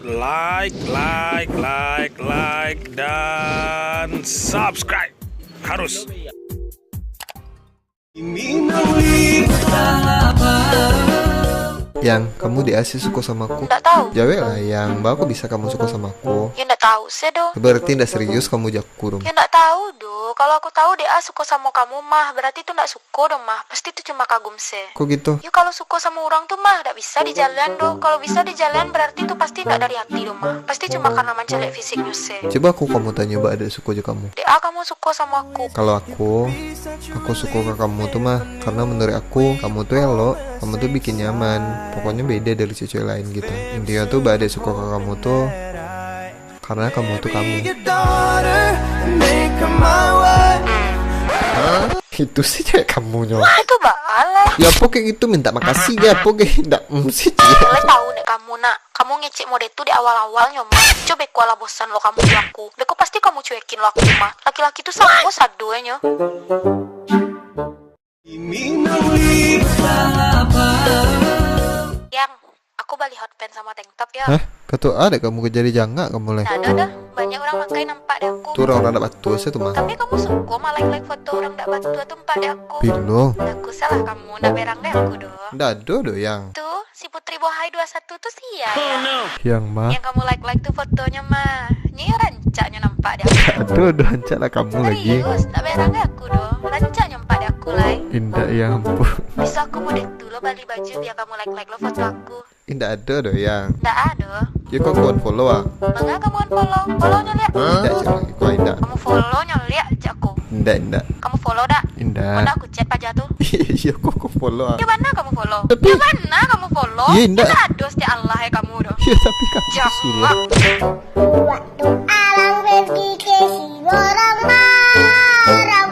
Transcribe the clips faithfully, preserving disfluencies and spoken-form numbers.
Like, like, like, like, dan subscribe. Harus. Yang, kamu dek a se suko sama aku? Ndak tahu. Jawek lah, Yang. Baa kok bisa kamu suko sama aku? Yo ndak tahu se doh. Berarti ndak serius kamu jo aku dong. Yo ndak tahu doh. Kalau aku tahu dek a suko samo kamu mah, berarti tu ndak suko doh mah. Pasti tu cuma kagum se. Kok gitu? Yo kalau suko samo urang tu mah ndak bisa dijalehan doh. Kalau bisa dijalehan berarti tu pasti ndak dari hati doh mah. Pasti cuma karena mancaliak fisiknyo se. Coba aku kamu tanyo baa dek suko jo kamu. Dek a kamu suko samo aku? Kalau aku, aku suko ka kamu tu mah, karena menurut aku, kamu tu elok, kamu tu bikin nyaman. Pokoknyo beda dari cewek-cewek lain gitu. Intinyo tu baa dek suko ka kamu tu, karena kamu tu kamu. Itu sih cewek kamunyo. Itu baa lai. Ya apo kek gitu, minta makasih ge apo ge, ndak, mm, sih. Lai tahu dek kamu nak. Kamu ngecek mode tu di awal-awalnyo mah. Cubo beko lah bosan lo kamu jo aku. Beko pasti kamu cuekin lo aku mah. Laki-laki tu samo sadoenyo. Yang, aku bali hot pants samo tank top yo. Hah? Kato a dek kamu ka jadi jangak kamu lai. Ndak ado doh. Banyak urang makai nampak dek aku. Tu urang-urang ndak batua se tu mah. Tapi kamu suko mah like-like foto urang ndak batua tu nampak dek aku. Bilo? Bagus lah kamu, ndak berang dek aku doh. Ndak ado doh, Yang. Tu, si Putri Bohai dua satu tu sia, Yang? Yang mah. Yang kamu like-like tu fotonyo mah. Nyo yo rancaknyo nampak dek aku. Aduh, aduh, rancak lah kamu lagi. Serius, ndak berang dek aku doh. Rancaknyo nampak dek aku lai. Indak, Yang, ampun. Bisa aku mode tu lo bali baju bia kamu like-like lo foto aku. Indak ado doh, Yang. Ndak ado. Yo kok aku unfollow ah. Manga kamu unfollow? Follow nyo liak. Indak, Cak, aku indak. Kamu follow nyo liak, cak aku. Indak, indak. Kamu follow dak? Indak. Manga aku chat paja tu? Iyo, kok aku follow ah. Yo bana kamu follow? Tapi yo bana kamu follow? Iyo, indak. Indak ado setiap Allah e kamu doh. Iyo, tapi kamu suruah. Waktu alang pergi ke si orang marau.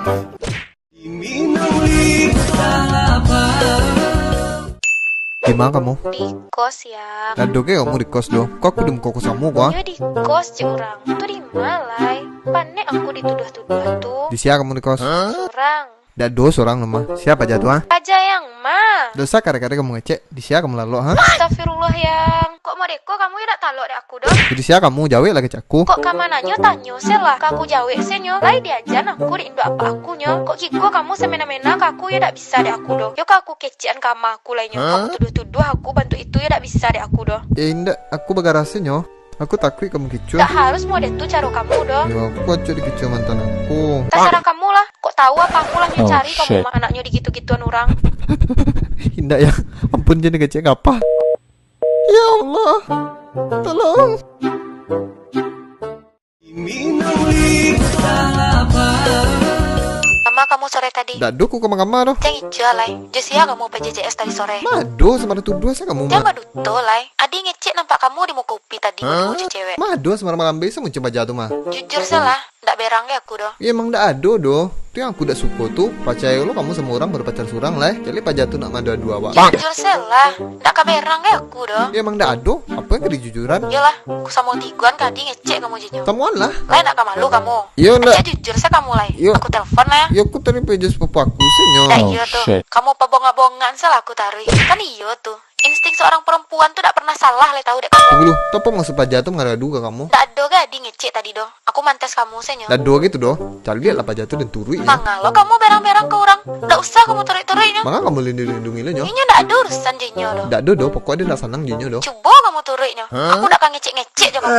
Di ma kamu? Di kos, Yang. Ado ke kamu di kos doh? Kok aku di muko kos kamu, kok? Yo di kos, cek urang. Tu di ma lai? Panek aku dituduah-tuduah tu. Di sia kamu di kos? Surang. Dak ado surang lo mah. Sia paja tu, ha? Paja Yang ma? Dosa kare-kare kamu ngecek. Di sia kamu lalok, ha? Astagfirullah, Yang. Kok modeko kamu yo dak talok dek aku doh? Jadi sia kamu, jawek lah kecek aku. Kok ka ma nyo tanyo se lah, ka aku jawek se nyo. Lai diaja aku dek induak apak aku nyo. Kok giko kamu samena-mena ka aku, yo dak bisa dek aku doh. Yo ka aku kecekan ka ma aku lai nyo. Kamu tuduah-tuduah aku bantuak itu, yo dak bisa dek aku doh. Eh, indak, aku bagarah se nyo. Aku takuik kamu kicuah. Dak harus model tu caro kamu doh. Yo, aku kacau dikicuah mantan aku. Tasarah kamu lah. Kok tahu apa aku lah nyo cari kamu mah anaknyo digitu-gituan urang. Indak, Yang. Ampun, jan dikecek ka apa. Ya Allah, tolong. Ka ma kamu sore tadi? Dak ado ku ka ma-ka ma doh. Jan icuah lai. Jo sia kamu P J J S tadi sore? Ma ado, sambarang tuduah se kamu mah. Jan baduto lai. Adi ngecek nampak kamu di muko Upi tadi, di muko cewek. Ma ado, sambarang malambe se muncul paja tu mah. Jujur se lah. Ndak berang ge aku doh. Yo, emang ndak ado doh. Tu yang aku ndak suko tu, pacayo lo kamu samo urang baru pacar surang lai. Jaleh paja tu nak maadu-adu awak. Jujur se lah, ndak ka berang ge aku doh. Yo, emang ndak ado. Apo yang ka dijujuran? Yo lah, aku samo tigoan ka Adi ngecek kamu jo nyo. Samoan lah. Lai ndak ka malu kamu? Yo, ndak. Acok jujur se kamu lai. Yo. Aku telepon lah. Yo, aku tadi paja sepupu aku se nyo. Ndak iyo tu. Kamu pabonga-bongaan se lah aku taruih. Kan iyo tu. Insting seorang perempuan tu dak pernah salah lai tahu dek kamu. Tunggu dulu, tu apo maksud paja tu mangadu-adu ka kamu? Dak ado ge Adi ngecek tadi doh. Aku mantes kamu se nyo. Dak ado gitu doh. Caliak lah paja tu dan turuik nyo. Manga lo kamu berang-berang ka urang? Dak usah kamu turuik-turuik nyo. Manga kamu lindungi-lindungi lo nyo? Inyo dak ado urusan jo inyo doh. Dak ado doh, pokok ado dak sanang jo inyo doh. Cubo kamu turuik nyo. Hah? Aku dak ka ngecek-ngecek jo kamu.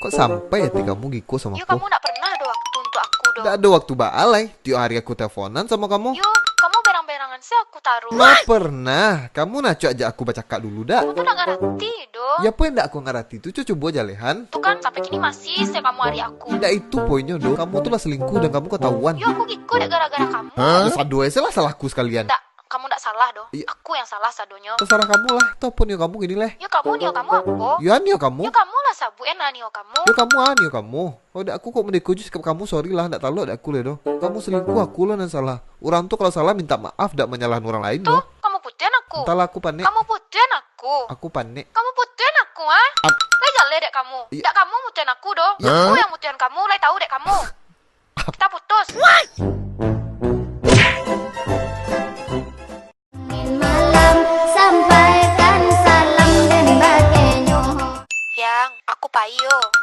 Kok sampai ati kamu giko samo aku? Yo, kamu ndak pernah ado waktu untuak aku doh. Ndak ado waktu baa lai. Tiok hari aku teleponan samo kamu. Yo, kamu berang-berangan se aku taruih. Ma pernah. Kamu ndak acok ajak aku bacakak dulu dak? Kamu tu ndak ngarati doh. Yo, apo yang ndak aku ngarati tu, cu-, cubo jalehan. Tu kan sampai kini masih se kamu ari aku. Ndak itu poinnyo doh. Kamu tu lah selingkuh dan kamu ketahuan. Yo, aku giko dek gara-gara kamu. Hah? Yo, sado se lah salahku sekalian. Ndak. Kamu ndak salah doh. Iya. Aku yang salah sadonyo. Tasarah kamu lah. Tu apo nio kamu kini lai? Yo kamu nio kamu apo? Yo a nio kamu. Yo kamu lah sabuik an a nio kamu. Yo kamu a nio kamu. Oh, dak aku kok mendeko jo sikap kamu, sorry lah, ndak talok dek aku lai doh. Kamu selingkuh, aku lah nan salah. Urang tu kalau salah minta maaf, dak manyalahan urang lain doh. Kamu putuihan aku. Entahlah, aku panek. Kamu putuihan aku. Aku panek. Kamu putuihan aku, ha? Ap- Lai jaleh dek kamu. Iya. Dak kamu mutuihan aku doh. Iya. Aku yang mutuihan kamu, lai tahu dek kamu. Kita putus. What?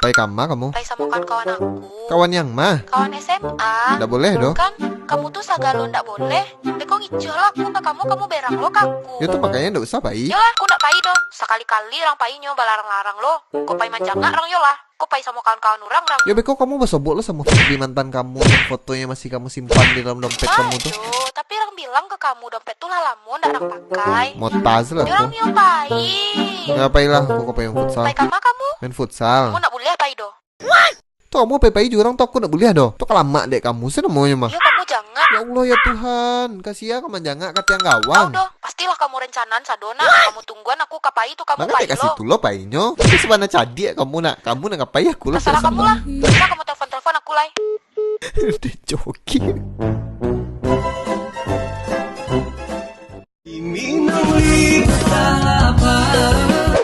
Pai kama kamu? Pai samo kawan-kawan aku. Kawan yang ma? Kawan S M A. Ndak boleh doh. Kan kamu tu sagalo ndak boleh. Beko ngicuah lo aku ka kamu, kamu berang lo ka aku. Yo tu makanya ndak usah pai. Yo lah, aku ndak pai doh. Sakali-kali urang pai nyo balarang-larang lo. Ko pai manjangak urang yo lah. Ko pai samo kawan-kawan urang, urang. Yo beko kamu basobok lo samo Fitri mantan kamu, yang fotonya masih kamu simpan di dalam dompet kamu tu. Aduh, tapi urang bilang ka kamu dompet tu lah lamo ndak urang pakai. Motaz lah tu. Urang nio pai. Yo pailah, aku ko pai main futsal. Pai kama kamu? Main futsal. Kamu ndak buliah pai doh. Tu kamu pai-pai jo urang tu, aku ndak buliah doh. Tu kalamak dek kamu, se namonyo mah. Yo, kamu jangak. Ya Allah, ya Tuhan, kasiah ka manjangak ka tiang gawang. Tau doh, pastilah kamu rencanaan sado nak. Kamu tungguan aku ka pai tu, kamu pai lo. Mangko dek ka situ lo painyo? Itu sabana cadiak kamu nak. Kamu nak ka pai, aku lah. Terserah kamu lah. Bisa kamu telepon-telepon aku lai. Dicoki.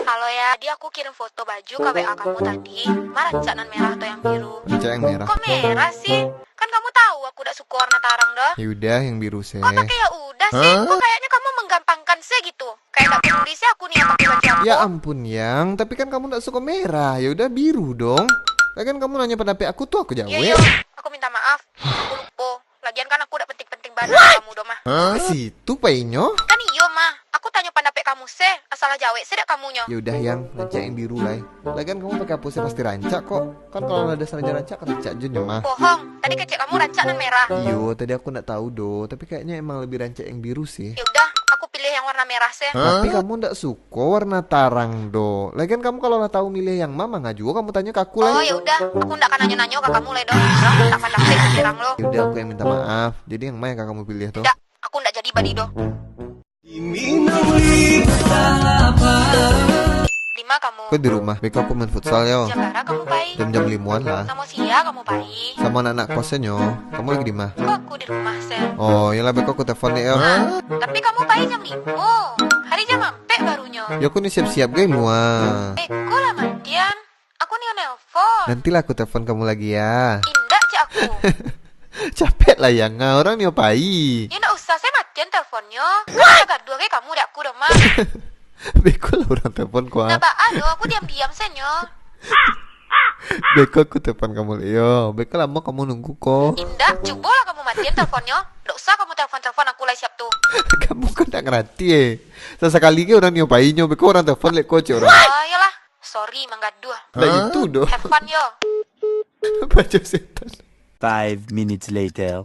Halo ya, tadi aku kirim foto baju ka W A kamu tadi. Ma rancak nan merah atau yang biru? Rancak yang merah. Kok merah sih? Kan kamu tahu aku dak suka warna tarang doh. Ya udah, yang biru se. Kok pakai ya udah sih? Hah? Kok kayaknya kamu menggampangkan se gitu. Kayak dak peduli se aku nih pakai baju apa. Ya ampun, Yang. Tapi kan kamu dak suka merah. Ya udah, biru dong. Lagian kamu nanya pendapat aku tu, aku jawab. Iya, iya. Aku minta maaf. Aku lupa. Lagian kan aku dak penting-penting bana kamu doh mah. Hah? Situ painyo? Kan iyo mah. Aku tanyo pandapek kamu se, asal lah jawek se dek kamunyo. Ya udah, Yang, rancak yang biru lai. Lagian kamu pakai apo se, pasti rancak kok. Kan kalau lah dasarnyo rancak, rancak jo nyo mah. Bohong, tadi kecek kamu rancak nan merah. Iyo, tadi aku ndak tahu doh, tapi kayaknya emang lebih rancak yang biru sih. Ya udah, aku pilih yang warna merah se. Tapi kamu ndak suka warna tarang doh. Lagian kamu kalau lah tahu milih yang ma, manga juo kamu tanyo ka aku lai. Oh, ya udah, aku ndak akan nanyo-nanyo ka kamu lai doh. Urang minta pandapek ka urang lo. Ya udah, aku yang minta maaf. Jadi yang ma yang ka kamu pilih tu? Ndak, aku ndak jadi bali doh. Di ma kamu? Aku di rumah. Beko aku main futsal yo. Jam bara kamu pai? Jam-jam limoan lah. Samo sia kamu pai? Samo anak-anak kos nyo. Kamu lagi di ma? Kok aku di rumah se? Oh, iyolah, beko aku telepon dek yo. Hah? Tapi kamu pai jam limo. Hari jam ampek barunyo. Yo, aku ni siap-siap gai lua. Beko lah matian. Aku ni nelpon. Nantilah aku telepon kamu lagi ya. Indak, cek aku. Capek lah, Yang, ah, urang nio pai. Ya, ndak usah, se matian teleponnyo. Kan lah gaduah gai kamu dek aku doh mah. Beko lah urang telepon ko, ah. Nah, baa doh, aku diam-diam se nyo. Beko aku telepon kamu lai yo. Beko lamo kamu nunggu ko. Indak, cubolah kamu matian teleponnyo. Ndak usah kamu telepon-telepon aku lai siap tu. Kamu kan ndak ngerti, eh. Sasakali ge urang nio pai nyo, beko urang telepon lai ko, cek urang. Oh, iyolah. Sorry, manggaduah. Lah itu doh. Have fun yo. Baju setan. Five minutes later.